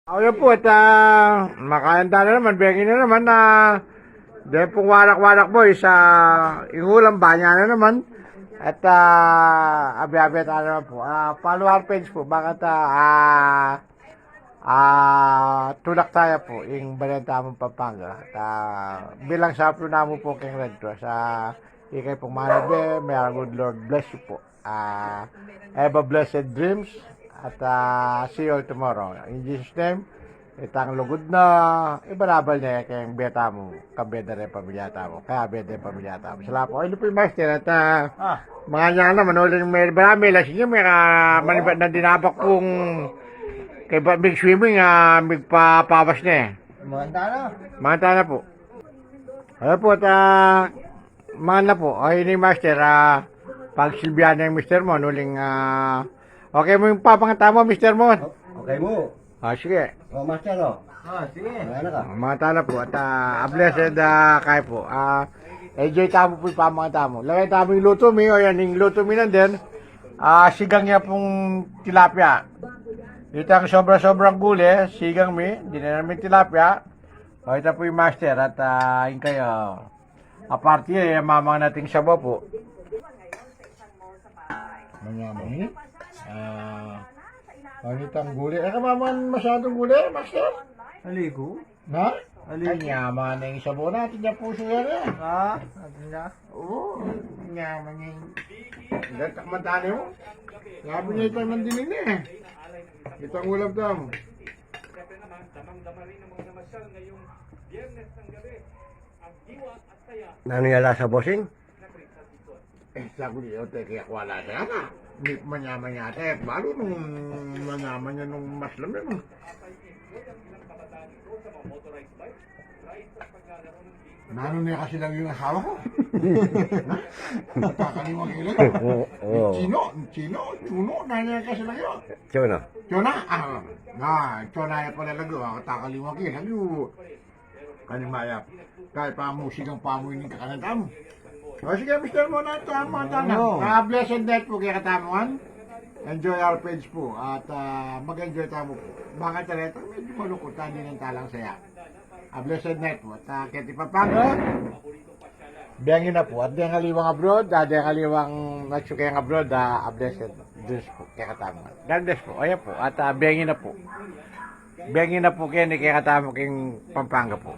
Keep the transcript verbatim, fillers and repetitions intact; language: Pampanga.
O, yan po, at, ah, makain tana naman, bengi na naman, ah, deng pung Warak-Warak Boys, ah, ing ulam, banya na naman. At, ah, abe-abe tana naman po. Ah, follow our page po, bakit, ah, ah, ah, tulak taya po, ing balen tamung Pampanga. At, ah, bilang sapu namu po keng Red Cross, ah, ikay pung manabe, may our good Lord bless you po. Ah, have a blessed dreams. At, ah, see you all tomorrow. In Jesus' name, itang lugud na ibarabal ne keng bie tamu, keng bie da reng pamilya tamu, keng bie da reng pamilya tamu. Salamat po. Ayun po ing master at, ah, Ah. mga nya naman, uling may barami, lasin nyo, may ka-, manibat na dinabak pung kay ba, mig-swimming, ah, migpapawas ne. Maganda na. Maganda na po. Ayun po, at, ah, Mana po, ay ni master, ah, pagsilbian na ing mister mu, nuling, ah, okay mu ing pamanganta mu, mister mu? Okay mu. Ah, sige. O, master, o. Ah, sige. Wala na ka. Ah, manganta na po, at, ah, a blessed, ah, kayu po. Ah, enjoy tamu po ing pamanganta mu. Lagay tamu ing lutu mi, o yan, ing lutu mi nandin. Ah, sigang ya pung tilapia. Itang sobra-sobrang gule, sigang mi, dinan mi tilapia. O, ita po ing master, at, ah, ing kayu. Aparte, e, mamang nating sabaw po. Manyaman ini. Ah, ano itang gule? E ka mamang masyadung gule, master? Aliku. Ha? Aliku. Ay, nyaman na ing sabaw natin, nya pusu yan, e. Ha? Atin na? Oo, nyaman ini. Gatak matane mo. Sabi niya itang nandinin, e. Itang ulam tamu. Nanu ya lasa, bossing? E, saglit, o, te, kaya ku ala te, ana. Ni, manyaman ya te, balu nung manyaman ya nung mas lami, nung. Nanu ne kasi lagyu ing asawa ku? Ha? Kakaliwa ke lagyu. O, o. Chino, Chino, Chuno, nanu ne kasi lagyu? Chona. Chona, ah, na, Chona ya pala lagyu, ah, kakaliwa ke lagyu. Kani mayap. Kaya pa mu, sigang pa mu ining kakanan tamu. O, sige, mister, mu na ito, ah, mga tana. Oo. Ah, blessed night po kekatamu, an. Enjoy our page po. At, ah, mag-enjoy tamu po. Baka talaga, medyo malungkot, ah, dinan talang saya. Ah, blessed night po. At, ah, keti Pampanga, bengi na po. At deng aliwang abroad, ah, deng aliwang natsukeng abroad, ah, a blessed dreams po kekatamu. God bless po. Ayan po. At, ah, bengi na po. Bengi na po keni kekatamu keng Pampanga po.